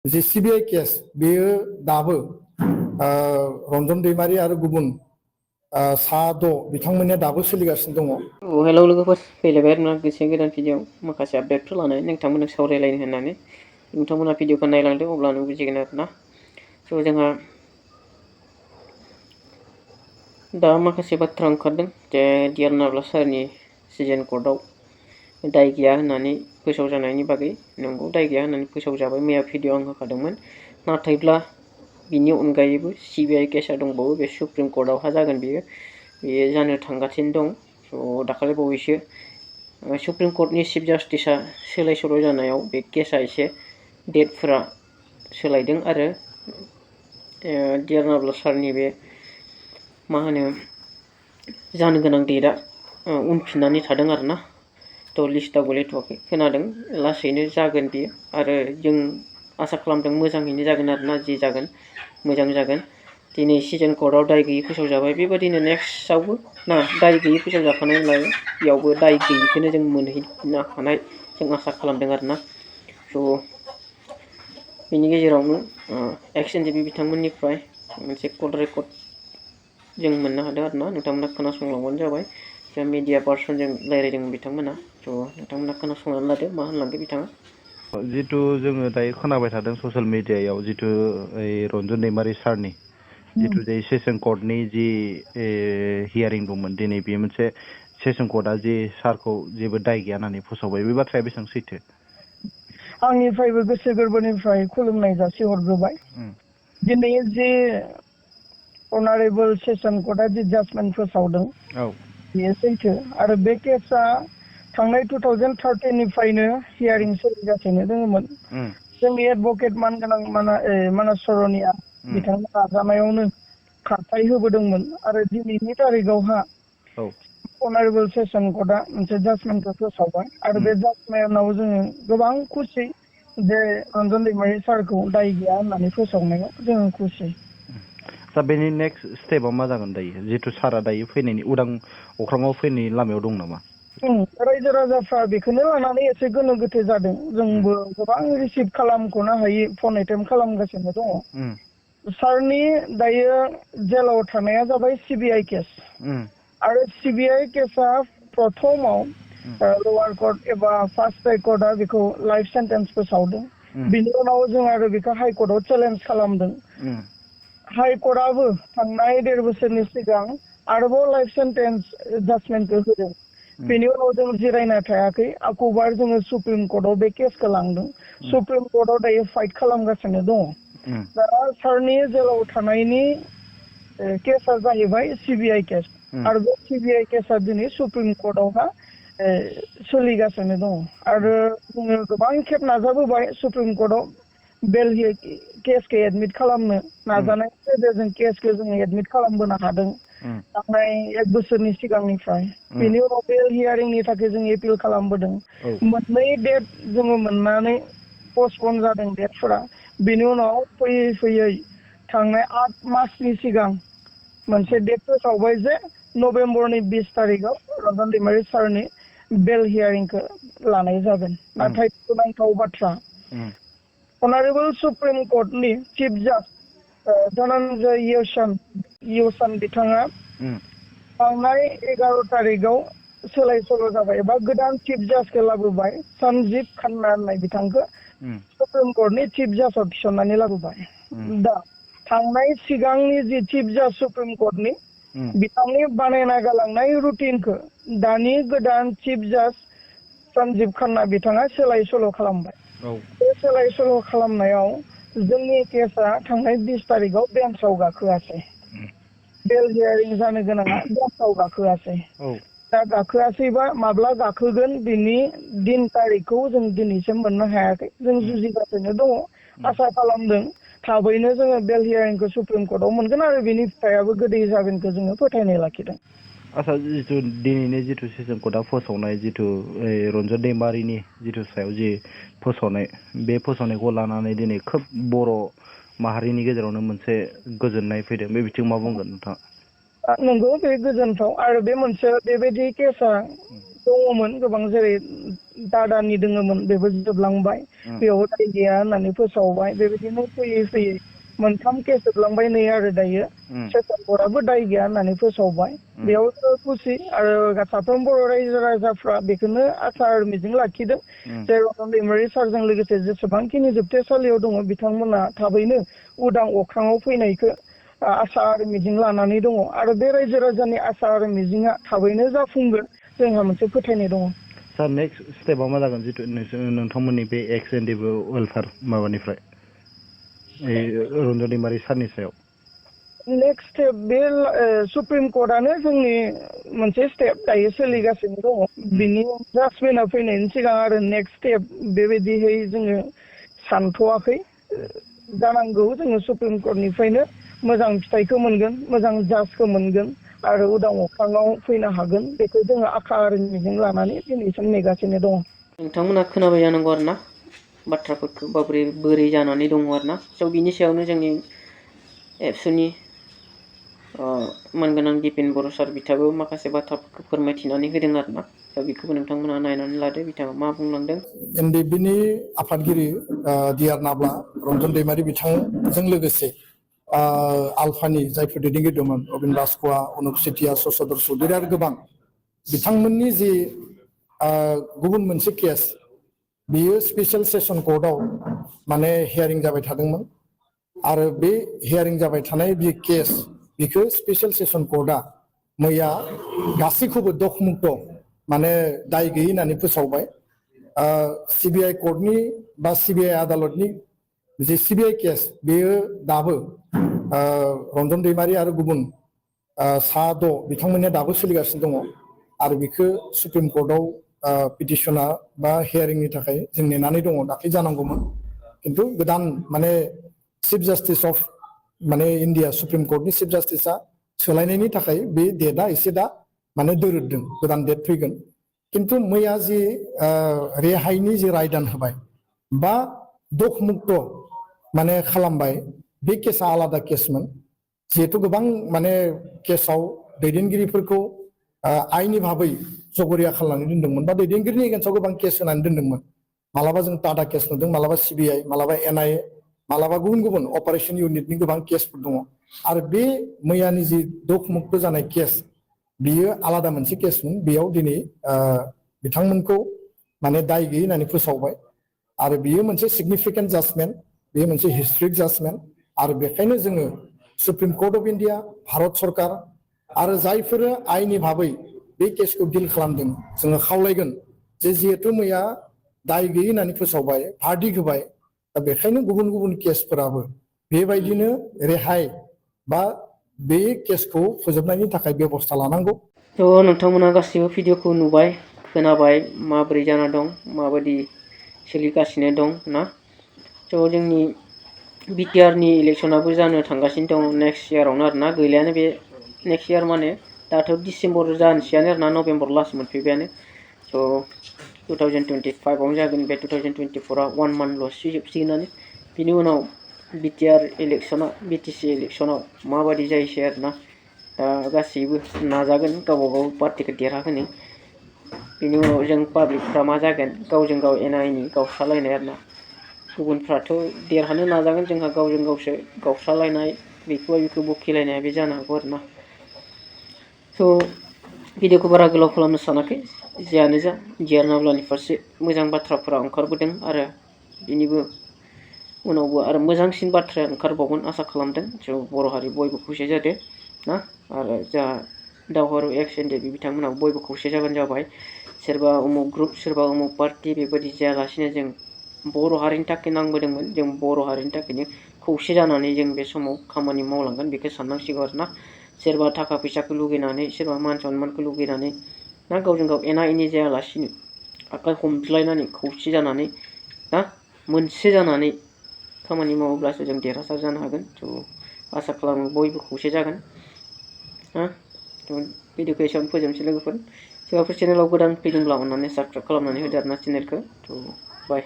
जे सिबिआइ केस बेयो दाबो रन्जन दैमारि आरो गुबुन सा 6 बिथांमोननिया दाबो सोलिगासिनो दङ। हेलौ लोगोफोर, फैलायबाय आरोना गोसो गोदान भिडिअ माखासे आपडेटफोर लानानै नोंथांमोनजों सावरायलायनो होननानै नोंथांमोना भिडिअखौ नायलांदो अब्लानो बुजिगोन आरोना। स' जोंहा दा माखासे बाथ्रा ओंखारदों जे डियार नाब्ला सारनि सिजन कर्टआव दाय गैया होननानै फोसावजानायनि बागै। नंगौ, दाय गैया होननानै फोसावजाबाय, मैया भिडिअ आं होखादोंमोन। नाथायब्ला बिनि अनगायैबो सिबिआइ केसा दंबावो, बे सुप्रिम कर्टआवहा जागोन बेयो जानो थांगासिनो दं। स' दाखालि बावैसो सुप्रिम कर्टनि चिफ जास्टिसआ सोलाय सोल' जानायाव बे केसा एसे डेटफोरा सोलायदों आरो डियार नाब्ला सारनि बे मा होनो जानो गोनां डेटआ उनफिननानै थादों आरोना। थ' लिस्टआव गोलैथ'वाखै, खोनादों लासैनो जागोन बेयो आरो जों आसा खालामदों मोजाङैनो जागोन आरोना। जि जागोन मोजां जागोन। दिनै सिजन कर्टआव दाय गैयै फोसावजाबाय, बेबादिनो नेक्स्टआवबो ना दाय गैयै फोसावजाखानायलाय बेयावबो दाय गैयैखौनो जों मोनहैनो हानाय जों आसा खालामदों आरोना। स' बेनि गेजेरावनो एक्स एन जि बि बिथांमोननिफ्राय मोनसे कल रेकर्ड जों मोननो हादों आरोना। नोंथांमोना खोनासंलांबानो जाबाय। जा मिडिया पार्सनजों रायज्लायदों बिथांमोना, स' नोंथांमोना खोनासंनानै लादो मा होनलांदो बिथाङा। जिथु जोङो दायो खोनाबाय थादों ससियेल मिडियायाव जिथु रन्जन दैमारि सारनि जिथु जे सेसन कर्टनि जि हियारिं दंमोन दिनै, बेयो मोनसे सेसन कर्टआ जि सारखौ जेबो दाय गैया होननानै फोसावबाय, बे बाथ्राया बेसेबां सैथो? आंनिफ्रायबो गोसो गोरबोनिफ्राय खुलुमनाय जासिहरग्रोबाय। दिनै जे अनारेबल सेसन कर्टआ जि जाजमेन्ट फोसावदों बेयो सैथो आरो बे केसआ थांनाय 2013निफ्रायनो हियारिं सोलिगासिनो दङमोन। जोंनि एडभकेट मानगोनां मानास सर'निया बिथांनि नाजानायावनो खारथाय होबोदोंमोन आरो दिनैनि तारिखआवहा अनारेबल सेसन कर्टआ मोनसे जाजमेन्टखौ फोसावबाय आरो बे जाजमेन्टआव जोङो गोबां खुसि जे रन्जन दैमारि सारखौ दाय गैया होननानै फोसावनायाव जोङो खुसि। दा बेनि नेक्स्ट स्टेपआ मा जागोन दायो? जिथु सारा दायो फैनायनि उदां अख्राङाव फैनायनि लामायाव दं नामा? रायजो राजाफ्रा बेखौनो लानानै एसे गोनो गोथो जादों। जोंबो गोबां रिसिभ खालामख'नो हायि फन एटेम्प खालामगासिनो दङ। सारनि दायो जेलाव थानाया जाबाय सिबिआइ केस आरो सिबिआइ केसआ प्रथमाव लवार कर्ट एबा फार्स्ट ट्राइ कर्टआ बेखौ लाइफ सेन्टेन्स फोसावदों। बिनि उनाव जों आरो बेखौ हाइ कर्टआव चेलेन्ज खालामदों। हाइ कर्टआबो थांनाय 1.5 बोसोरनि सिगां आरोबाव लाइफ सेन्टेन्स जाजमेन्टखौ होदों। बेनि उनाव जों जिरायना थायाखै, आखुबार जोङो सुप्रिम कर्टआव बे केसखौ लांदों। सुप्रिम कर्टआव दायो फाइट खालामगासिनो दङ। दा सारनि जेलाव थानायनि केसआ जाहैबाय सिबिआइ केस आरो बे सिबिआइ केसआ दिनै सुप्रिम कर्टआवहा सोलिगासिनो दङ आरो जोङो गोबां खेब नाजाबोबाय सुप्रिम कर्टआव बेल केसखौ एडमिट खालामनो नाजानाय जों केसखौ जोङो एडमिट खालामबोनो हादों थांनाय 1 बोसोरनि सिगांनिफ्राय। बेनि उनाव बेल हियारिंनि थाखाय जों एपिल खालामबोदों। मोननै डेट जोङो मोननानै पस्टपन जादों डेटफोरा। बेनि उनाव फैयै फैयै थांनाय 8 मार्चनि सिगां मोनसे डेट फोसावबाय जे नभेम्बरनि 20 तारिखआव रन्जन दैमारि सारनि बेल हियारिंखौ लानाय जागोन। नाथाय गोनांथाव बाथ्रा, अनारेबल सुप्रिम कर्टनि चिफ जाज जनायाosw बिथाङा थांनाय 11 तारिखआव सोलाय सोल' जाबाय एबा गोदान चिफ जाजखौ लाबोबाय। सन्जीब खान्ना होननाय बिथांखौ सुप्रिम कर्टनि चिफ जाजाव थिसननानै लाबोबाय। दा थांनाय सिगांनि जि चिफ जाज सुप्रिम कर्टनि बिथांनि बानायना गालांनाय रुटिनखौ दानि गोदान चिफ जाज सन्जीब खान्ना बिथाङा सोलाय सोल' खालामबाय। बे सोलाय सोल' खालामनायाव जोंनि केसआ थांनाय 20 तारिखआव बेन्चआव गाखोआसै। बेल हियारिं जानो गोनाङा बेन्चआव गाखोआसै। दा गाखोआसैबा माब्ला गाखोगोन बिनि दिन तारिखखौ जों दिनैसिम मोननो हायाखै। जों जुजिगासिनो दङ। आसा खालामदों थाबैनो जोङो बेल हियारिंखौ सुप्रिम कर्टआव मोनगोन आरो बेनि फिथाइयाबो गोदै जागोनखौ जोङो फोथायनाय लाखिदों। आচ্ছা, जिथु दिनैनि जिथु सेसन कर्टआ फोसावनाय जिथु रन्जन दैमारिनि जिथु सायाव जि फोसावनाय, बे फोसावनायखौ लानानै दिनै खोब बर' माहारिनि गेजेरावनो मोनसे गोजोननाय फैदों। बे बिथिङाव मा बुंगोन नोंथाङा? नंगौ, बे गोजोनथाव आरो बे मोनसे बेबायदि केसआ दङमोन गोबां जेरै दादानि दोङोमोन बेबो जोबलांबाय बेयाव दाय गैया होननानै फोसावबाय बेबायदिनो फैयै फैयै मोनथाम केस जोबलांबाय नै आरो दायो सेसन कर्टआबो दाय गैया होननानै फोसावबाय बेयाव खुसि आरो साफ्रोम बर' रायजो राजाफ्रा बेखौनो आसा आरो मिजिं लाखिदों जे रन्जन दैमारि सारजों लोगोसे जेसेबांखिनि जोबथेसालियाव दङ बिथांमोना थाबैनो उदां अख्राङाव फैनायखौ आसा आरो मिजिं लानानै दङ आरो बे रायजो राजानि आसा आरो मिजिङा थाबैनो जाफुंगोन जोंहा मोनसे फोथायनाय दङ। सार नेक्स्ट स्टेपआ मा जागोन जितु नोंथांमोननि बे एक्स एन्ड डिबो वेलफेयार माबानिफ्राय रन्जन दैमारि सारनि सायाव नेक्स्ट स्टेप बे सुप्रिम कर्टआनो जोंनि मोनसे स्टेप दायो सोलिगासिनो दङ बिनि जाजमेन्टआ फैनायनि सिगां आरो नेक्स्ट स्टेप बेबायदिहै जोङो सानथ'वाखै जानांगौ जोङो सुप्रिम कर्टनिफ्रायनो मोजां फिथाइखौ मोनगोन मोजां जाजखौ मोनगोन आरो उदां अख्राङाव फैनो हागोन बेखौ जोङो आखा आरो मिजिं लानानै दिनैसिम नेगासिनो दङ। नोंथांमोना खोनाबाय जानांगौ आरो ना बाथ्राफोरखौ बोरै जानानै दङ आरो ना स' बिनि सायावनो जोंनि एबसुनि मानगोनां दिपेन बर' सार बिथाङाबो माखासे बाथ्राफोरखौ फोरमायथिनानै होदों आरो ना स' बेखौबो नोंथांमोना नायनानै लादो बिथाङा मा बुंलांदों। एनडिएफबिनि आफादगिरि डिआर नाब्ला रन्जन दैमारि बिथांजों लोगोसे आलफानि जायफोर दैदेनगिरि दंमोन अबिन राजख'वा अनुप सेतिया शशधर चौधुरी आरो गोबां बिथांमोननि जि गुबुन मोनसे केस बियो स्पेसियेल सेसन कर्टआव माने हियारिं जाबाय थादोंमोन आरो बे हियारिं जाबाय थानाय बे केस बेखौ स्पेसियेल सेसन कर्टआ मैया गासैखौबो दखमुक्त माने दाय गैयै होननानै फोसावबाय। सिबिआइ कर्टनि बा सिबिआइ आदालतनि जे सिबिआइ केस बेयो दाबो रन्जन दैमारि आरो गुबुन सा 6 बिथांमोननिया दाबो सोलिगासिनो दङ आरो बेखौ सुप्रिम कर्टआव पिटिसना बा हियारिंनि थाखाय जों नेनानै दङ दाख्लै जानांगौमोन खिन्थु गोदान माने चिफ जास्टिस अफ माने इन्डिया सुप्रिम कर्टनि चिफ जास्टिसा सोलायनायनि थाखाय बे डेटआ एसे दा माने दोरोददों गोदान डेट फैगोन खिन्थु मैया जि रेहायनि जि रायदान होबाय बा दखमुक्त माने खालामबाय बे केसा आलादा केसमोन जिहेथु गोबां माने केसाव दैदेनगिरिफोरखौ आइनि भाबै जगरिया खालामनानै दोनदोंमोन बा दैदेनगिरिनि एगेन्स्टआव गोबां केस होनानै दोनदोंमोन मालाबा जों टाटा केस नुदों मालाबा सिबिआइ मालाबा एनआइए मालाबा गुबुन गुबुन अपारेशन इउनिटनि गोबां केसफोर दङ आरो बे मैयानि जि दखमुक्त जानाय केस बियो आलादा मोनसे केसमोन बेयाव दिनै बिथांमोनखौ माने दाय गैयै होननानै फोसावबाय आरो बियो मोनसे सिगनिफिकेन्ट जाजमेन्ट बेयो मोनसे हिस्ट्रिक जाजमेन्ट आरो बेखायनो जोङो supreme court of India Bharat सरकार आरो जायफोरो आइनि भाबै बे केसखौ डिल खालामदों जोङो खावलायगोन जे जिहेथु मैया दाय गैयै होननानै फोसावबाय भार्डिक्ट होबाय दा बेखायनो गुबुन गुबुन केसफोराबो बेबायदिनो रेहाय बा बे केसखौ फोजोबनायनि थाखाय बेबस्था लानांगौ। थ' नोंथांमोना गासैबो भिडिअखौ नुबाय खोनाबाय माबोरै जाना दं माबायदि सोलिगासिनो दं ना थ' जोंनि बिटिआरनि इलेक्सनाबो जानो थांगासिनो दं नेक्स्ट इयारावनो आरो ना गैलायानो बे नेक्स्ट इयार माने दाथ' डिसेम्बर जानोसैयानो आरो ना नभेम्बर लास्ट मोनफैबायानो स' 2025आवनो जागोन बे 2024आ 1 मान्थल' जोबसिगोनानो बिनि उनाव बिटिआर इलेक्सना बिटिसि इलेक्सनाव माबायदि जायोसै आरो ना दा गासैबो नाजागोन गावबा गाव पार्टिखौ देरहाहोनो बिनि उनाव जों पाब्लिकफ्रा मा जागोन गावजों गाव एना एनि गावस्रालायनाय आरो ना गुबुनफ्राथ' देरहानो नाजागोन जोंहा गावजों गावसो गावस्रालायनाय बेखौ बखिलायनाया बे जानो हागौ आरो ना स' भिडिअखौ बारा गोलाव खालामनो सानाखै जियानो जा डिआर नाब्लानि फारसे मोजां बाथ्राफोरा ओंखारबोदों आरो बिनिबो उनावबो आरो मोजांसिन बाथ्राया ओंखारबावगोन आसा खालामदों ज' बर' हारि बयबो खौसे जादो ना आरो जा दावहारु एक्स एनडिएफबि बिथांमोनहा बयबो खौसे जाबाय सोरबा उमुक ग्रुप सोरबा उमुक पार्टि बेबायदि जायालासिनो जों बर' हारिनि थाखाय नांबोदोंमोन जों बर' हारिनि थाखायनो खौसे जानानै जों बे समाव खामानि मावलांगोन बेखौ साननांसिगौ आरो ना सोरबा थाखा फैसाखौ लुगैनानै सोरबा मान सनमानखौ लुगैनानै ना गावजों गाव एना एनि जायालासिनो आखाइ हमज्लायनानै खौसे जानानै ना मोनसे जानानै खामानि मावोब्लासो जों देरहासार जानो हागोन थ' आसा खालामो बयबो खौसे जागोन भिडिअखौ एसेबां फोजोबनोसै लोगोफोर सोरबाफोर चेनेलाव गोदान फैदोंब्ला अननानै साबस्क्राइब खालामनानै होदो आरो ना चेनेलखौ थ' बाय।